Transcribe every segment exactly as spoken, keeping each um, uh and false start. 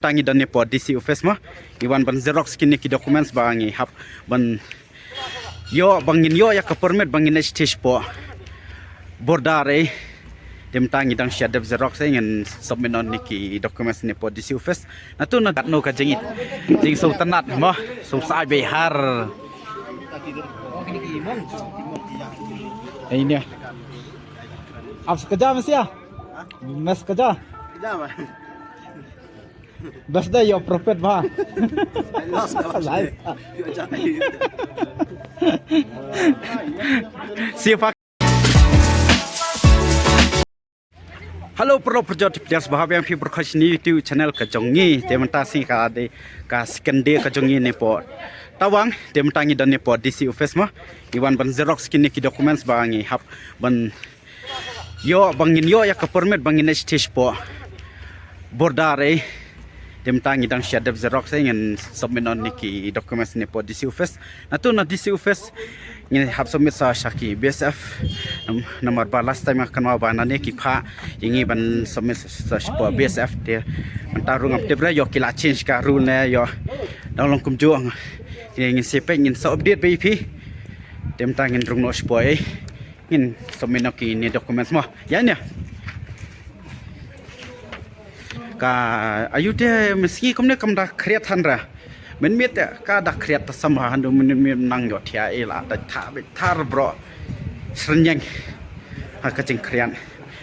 Tang ngi don ne hapoh D C office mo. Ngi wan ban xerox kine ki documents ba ngi hap ban ïoh, ba ngin ïoh ïa ka permit ba ngin leit sha border, eh. Te mynta ngi dang shu dep xerox, eh, ngin submit noh kine ki documents ne hapoh D C office. Nato na katno ka jingïeit, jingsngewtynnat mo, sngewsih bha. Ei ne. Ap sa ka jam sia. Mes ka jam. Bas da ïoh profit bha. Loss ka bas. Lai. Ïoh jai. Siapa? Hello, paralok parajor, te pdiang sngewbha ïa phi baroh sha kane ka YouTube channel ka jong ngi. Te mynta sngi ka dei ka second day ka jong ngi ne hapoh Tawang. Te mynta ngi don ne hapoh D C office mo. Ngi wan ban xerox kine ki documents ba ngi hap ban ïoh, ba ngin ïoh ïa ka permit ba ngin leit sha border, eh. Te mynta ngi dang shu dep xerox, eh, ngin submit noh kine ki documents ne hapoh D C office. Nato na D C office ngi hap submit sa sha ki B S F. Nam-, namar ba last time nga kynmaw ba nangne ki phah ïa ngi ban submit sa, sa sha B S F, te mynta ruh ngam tip re ïoh ki la change ka rule ne ïoh. Dang long kumjuh. Te ngin sa peit, ngin sa update bha ïa phi. Te mynta ngin rung noh sha, eh. Ngin submit noh kine ki documents mo. Ïa ne. Ka ayu te mynta sngi kumne kam da khriat hynrei mynmiet te ka da khriat ta sam ha hyndu mynmiet nang ïoh thiah ïa la da tha bit thar bro. Srnyeng. Ha ka jingkhriat.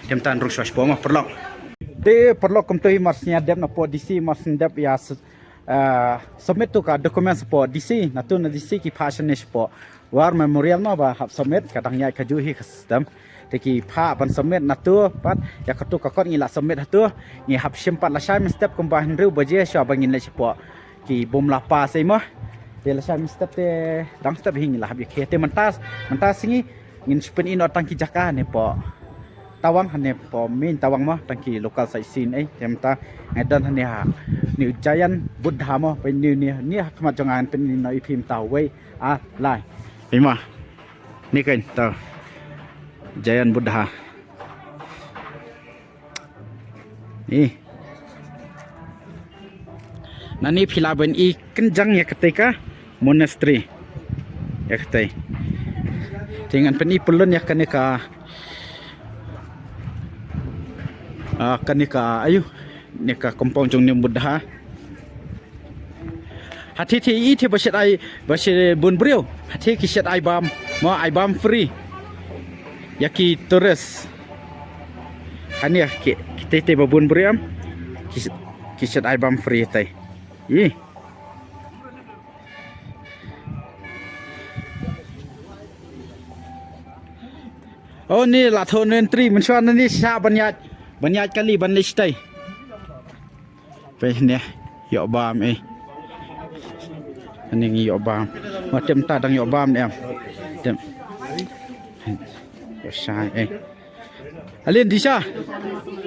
Te mynta rung shuwa shuwa mo paralok. Te paralok kumto hi mar shu dep na hapoh D C mar shu dep ïa s-, eh, submit to ka documents hapoh D C, nato na D C ki phah shane sha War Memorial mo ba hap submit, ka dang ïaid kajuh hi ka system. Te ki phah ban submit nato pat, ïa kato ka kot ngi la submit hato, ngi hap shim pat lashai mynstep kumba hynriew baje shuwa ba ngin leit shapoh ki bym la pass ei mo. Te lashai mynstep te dang step hi ngi la hap ïa khie. Te mynta, mynta sngi ngin shu pyni noh tang ki jaka ne hapoh Tawang, hane hapoh main Tawang mo, tang ki local sightseeing ei. Te mynta ngi don hane ha New Giant Buddha mo, pynni ne, ne ha khmat jong nga, pynni noh ïa phi mynta wei. Ah, lai. Ima. Ni kan to. Giant Buddha. Ni. Nangne phi lah ban i kynjang ïa katei ka monastery. Ïa katei. Te ngan pyni pyllun ïa kane ka, ah, kane ka, ayu, ne ka compound jong ne Buddha. Hate te i te ba shet ai, ba shet bun briew. Hate ki shet ai bam, mo ai bam free. Ïa ki tourist. Hane ki, ki te te ba bun briew am. Ki, ki shet ai bam free te. I. Oh, ni la tho entry, mynshuwa nangne sha ban ïaid, ban ïaid kali, ban leit shatai. Peit ne, ïoh bam eh. Ani ngi ïoh bam. Wa tem ta dang ïoh bam ne em. Tem. Ïoh shai eh. Alin Disha.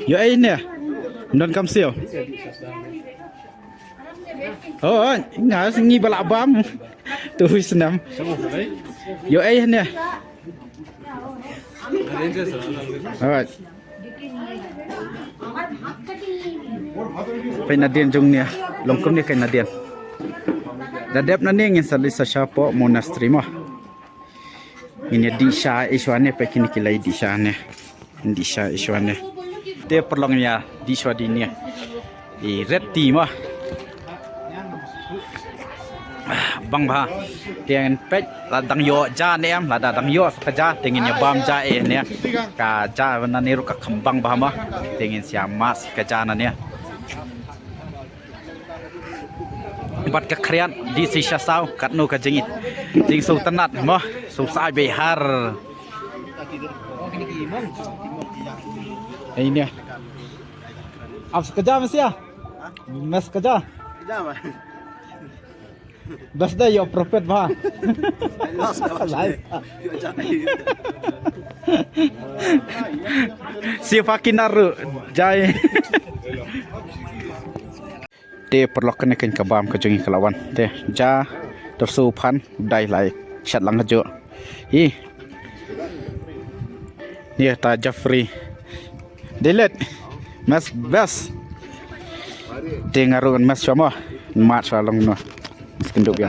Ïoh ei ne. Don kam siew. Oh, nga ngi ba lah bam. Tu hui snam. Ïoh ei ne. Alright. Peit nadien jong ne, long kumne kein nadien. Da dep nangne ngin sa leit sa shapoh monastery mo. Ngin ïa dih sha eh shuwa ne, peit kine ki la ïa dih sha ne. Dih sha eh shuwa ne. Te pyrlong ïa dih shuwa dih ne. I red tea mo. Bang bha. Te ngin peit la dang ïoh ja ne em, lada dang ïoh sa ka ja te ngin ïa bam ja eh ne. Ka ja nangne ruh ka kham bang bha mo. Te ngin sa ïa mad sa ka ja nangne. Bad ka khriat dih shisha saw, katno ka jingïeit. Jingsngewtynnat mo, sngewsih bha. Ei ne. Ap sa ka ja, mes ka ja. Mes ka ja. Bas da ïoh profit bha. Loss ka bas. Lai. Siapa kinar jai. Te pyrlok kane kein ka bam ka jong ngi ka la wan. Te ja, tyrsu phan, dai lai, shat lang ka ju. Hi. Ni ta Jeffrey. Delete. Mas bas. Te nga ruh ngan mess shuwa mo. Mat shuwa long no. Skyndup ïa.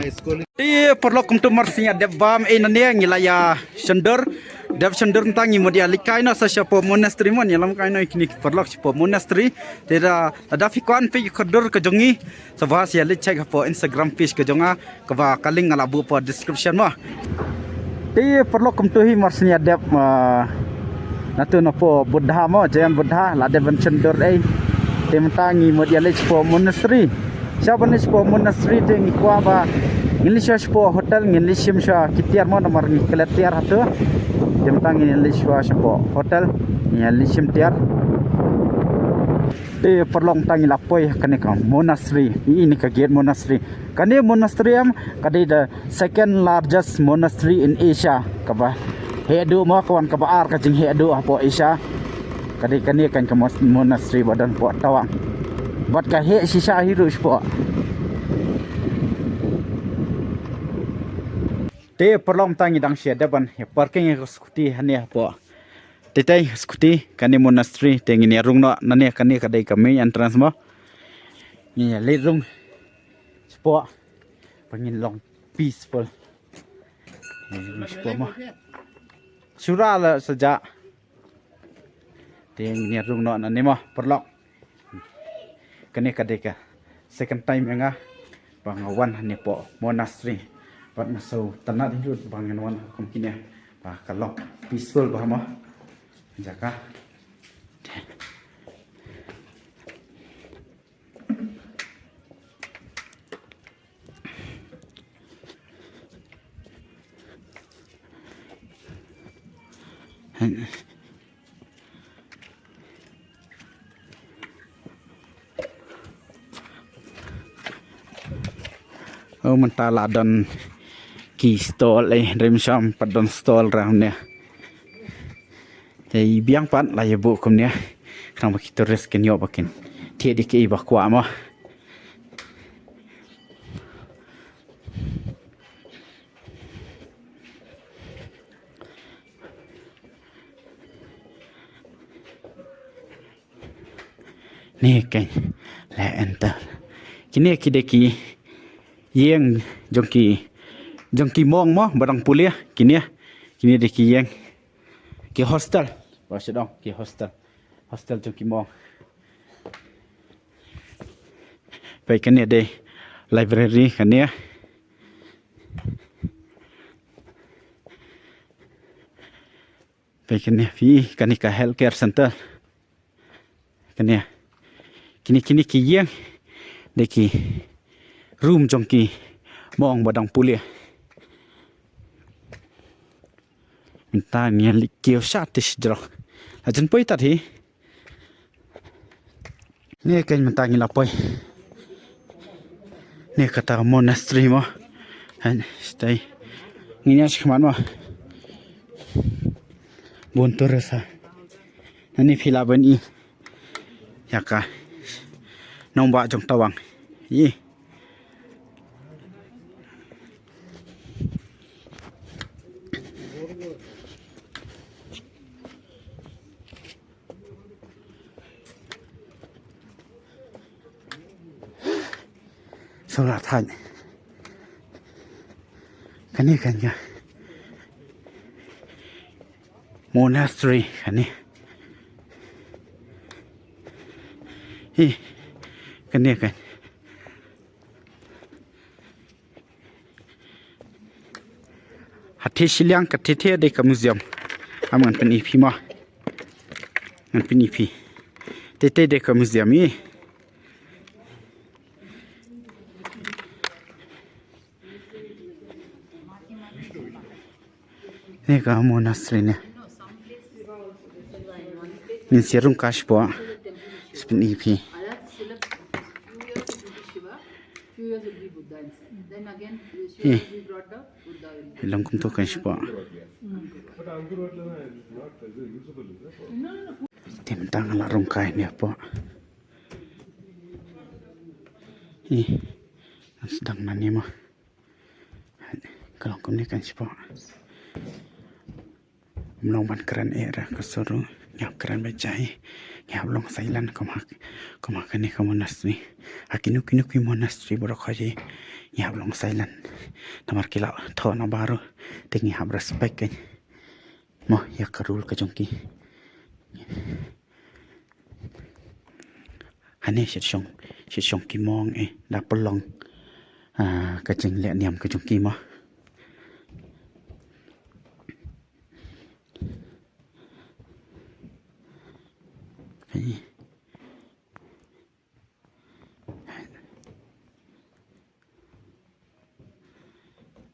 Te paralok, kumto mar shu ïa dep bam ei nangne ngi la ïa shon dur. Dep shon dur mynta ngi mut ïa leit kai noh sa shapoh monastery mo, ïalam kai noh ïa kine ki paralok shapoh monastery. Te da, lada phi kwah ban peit ïa ka dur ka jong ngi, sngewbha sa ïa leit check hapoh Instagram page ka jong nga, kaba ka link nga la buh hapoh description mo. Te paralok, kumto hi mar shu ïa dep, ah, na tu napoh Buddha mo, Jayan Buddha, la dep ban shon dur ei. Te mynta ngi mut ïa leit shapoh monastery. Sha ban leit shapoh monastery te ngi kwah ba ngin leit shuwa shapoh hotel, ngin leit shim shuwa ki tiar mo, namar ngi klet tiar hato. Te mynta ngin leit shuwa shapoh hotel, ngin leit shim tiar. Te paralok, mynta ngi la poi ha kane ka monastery. Ïa kane ka gate monastery. Kane monastery em, ka dei the second largest monastery in Asia. Kaba heh duh mo, ka wan kaba ar ka jingheh duh hapoh Asia. Ka dei kane kan ka mon-, monastery ba don hapoh Tawang. Bad ka heh shisha hi ruh shapoh. Te paralok, mynta ngi dang shu ïa dep ban ïa parking ïa ka scooty hangne hapoh. Te tei scooty, kane monastery, te ngin ïa rung noh nangne, kane ka dei ka main entrance mo. Ngin ïa leit rung shapoh. Ba ngin long peaceful. Ngin rung shapoh mo. Shu rah la sa jah. Te ngin ïa rung noh nangne mo, paralok. Kane ka dei ka second time ïa nga ba nga wan hangne hapoh monastery. Bad nga sngewtynnat hi ruh ba ngan wan ha kum kine. Ba ka long peaceful bha mo. Jaka. Oh, mynta la don ki stall, eh, rim sham pat don stall ram ne. Te i biang pat la ïa buh kumne. Khnang ba ki tourist kin ïoh ba kin thied ïa ki ba kwah mo. Ne keiñ, la enter. Kine ki dei ki ïing jong ki, jong ki monk mo, ba dang pule, kine, kine dei ki ïing. Ki hostel, ba shu dang, ki hostel. Hostel jong ki monk. Peit kane dei library kane. Peit kane phi, kane ka healthcare center. Kane. Kine, kine ki ïing. Dei ki room jong ki monk ba dang pule. Mynta ngi ïa leit kiew sha te shi jrong. La jan poi tad hi. Ne keiñ mynta ngi la poi. Ne kata monastery mo. Hynrei stay. Ngin ïa shikmat mo. Bun tourist ha. Nani phi lah ban i ïa ka nongbah jong Tawang. Ï. Solar thaiñ. Kane kan ka monastery kane. Hi, kane kan. Hate shiliang ka tete dei ka museum. Am ngan pyn-i phi ma. Ngan pyn-i phi. Tete dei ka museum i. Ne ka monastery ne. Ngin sa rung kai shapoh. Sa pyn-i phi. Hi. Long kumto kai shapoh. Te mynta nga la rung kai ne hapoh. Hi. Ngan sdang nangne mo. Ka long kumne kan shapoh. Ym long ban kren eh ra ka sur ruh. Ngi hap kren ba jai. Ngi hap long silent kum ha, kum ha kane ka monastery. Ha kino kino ki monastery baroh kawei ngi hap long silent. Namar ki la thoh na baroh te ngi hap respect kein mo ïa ka rule ka jong ki. Hangne shit shong, shit shong ki monk eh da pynlong, ah, ka jingleh niam ka jong ki mo.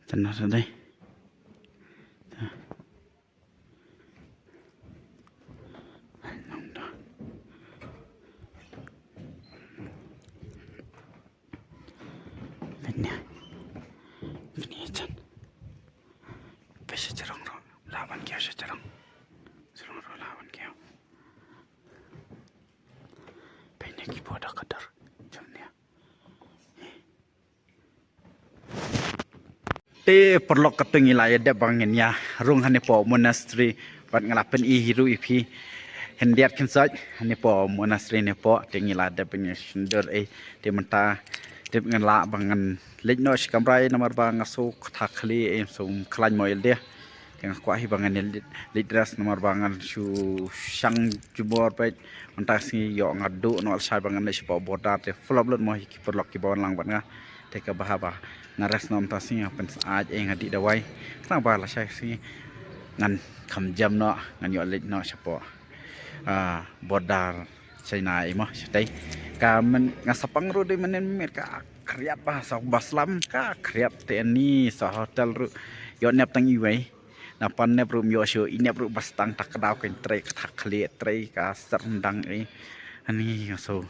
Tana sa dai. Peit ne. Peit ne jan. Peit sha jrong ruh. Lah ban kiew sha jrong. Jrong ruh lah ban kiew. Peit ne ki border ka dor. Jong ne. Te paralok, katto ngi la ïa dep ba ngin ïa rung hangne hapoh monastery. Bad nga la pyni hi ruh ïa phi. Khyndiat khynsoit hangne hapoh monastery ne hapoh. Te ngi la dep ba ngin ïa shon dur eh. Te mynta dep ngan lah ba ngan leit noh shi kamra eh namar ba nga sngew kata khlieh eh, sngew khlaiñ mo ïa lade. Te nga kwah hi ba ngan leit, leit dress namar ba ngan shu shang jubor bad mynta sngi ïoh nga duh noh lashai ba ngan leit shapoh border te flop lut mo hi ki paralok kiba wan lang bad nga. Te kaba haba nga rest noh mynta sngi nga pynsaid eh nga dih dawai. Khnang ba lashai sngi ngan kham jam noh ngan ïoh leit noh shapoh, ah, border China eh mo shatei. Ka myn nga sa pang ruh dei mynnin miet ka khriat ba sa ba slam ka khriat te ani sa hotel ruh ïoh nep tang iwei. Na pan nep ruh ym ïoh shuh, i nep ruh ba stang ta ka daw kan trei ka thak khlieh trei ka ser ndang eh. Ani nga so.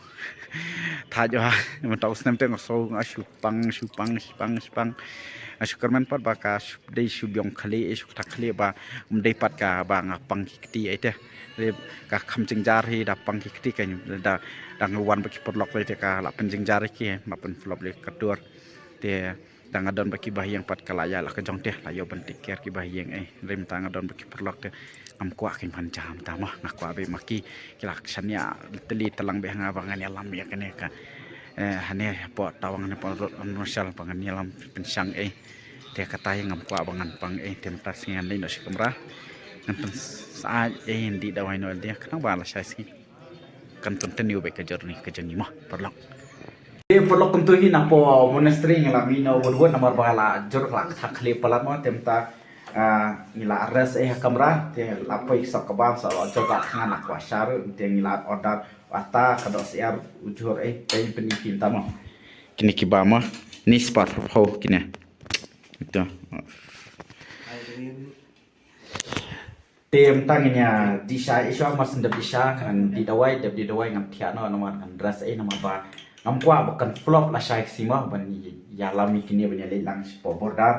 Tha jo ha mynta u snem te nga so nga shu pang shu pang shu pang shu pang. Nga shu kyrmen pat ba ka shu dei shu biang khlieh eh shu ka thak khlieh ba ym dei pat ka ba nga pang ki kti eh te. Ka kham jynjar hi da pang ki kti ka da dang wan ba ki paralok lei te ka la pynjynjar ki ma pynflop lei ka dur. Te da nga don ba ki bahaïing pat ka la ïa la ka jong te la ïoh ban take care ki bahaïing eh. Rim ta nga don ba ki paralok te ngam kwah kin ban jam ta ma nga kwah ba ma ki ki la shania teli talang ba nga ba ngan ïalam ïa kane ka, eh, hane hapoh tawang ne hapoh rot an Marshall ba ngan ïalam pynshang eh. Te kata hi ngam kwah ba ngan pang eh, te mynta sngi ngan leit noh shi kamra. Ngan pynsaid eh, ngan dih dawai noh ïa lade khnang ba lashai sngi kan continue beit ka journey ka jong ngi mo paralok. Te paralok, kumto hi napoh monastery ngi la mih noh wut wut namar ba la jur la thak khlieh palat mo, te mynta, ah, ngi la rest eh ha kamra, te la poi sop ka bam sop la jur la thngan la kwah sha ruh, te ngi la order ata ka dohsyiar u jhur eh, te pynïaid phi mynta mo. Kine ki bam mo, ni spar ho kine. Ito. Te mynta ngin ïa dih sha eh shuwa, mar shen dep dih sha ngan dih dawai, dep dih dawai ngan thiah noh namar ngan rest eh namar ba ngam kwah ba kan flop lashai ka sngi mo ban ïalam ïa kine ban ïaleit lang shapoh border.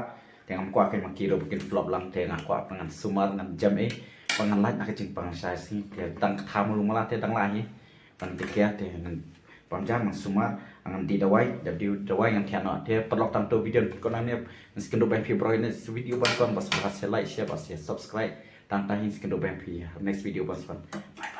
Te ngam kwah kein ma ki ruh ba kin flop lang, te nga kwah ba ngan sumar ngan jam eh ba ngan lait na ka jingpang lashai ka sngi. Te dang ka tham ruh mala te dang lah hi. Ban take care te ngan pam jam ngan sumar ngan dih dawai, dep dih dawai ngan thiah noh. Te paralok, tang to video pynkham hangne, ngan sa ïakynduh bad phi baroh next video ban shuwa, bad shuwa like, share bad subscribe. Tang to hi, ngan sa ïakynduh bad phi next video ban shuwa. Bye bye.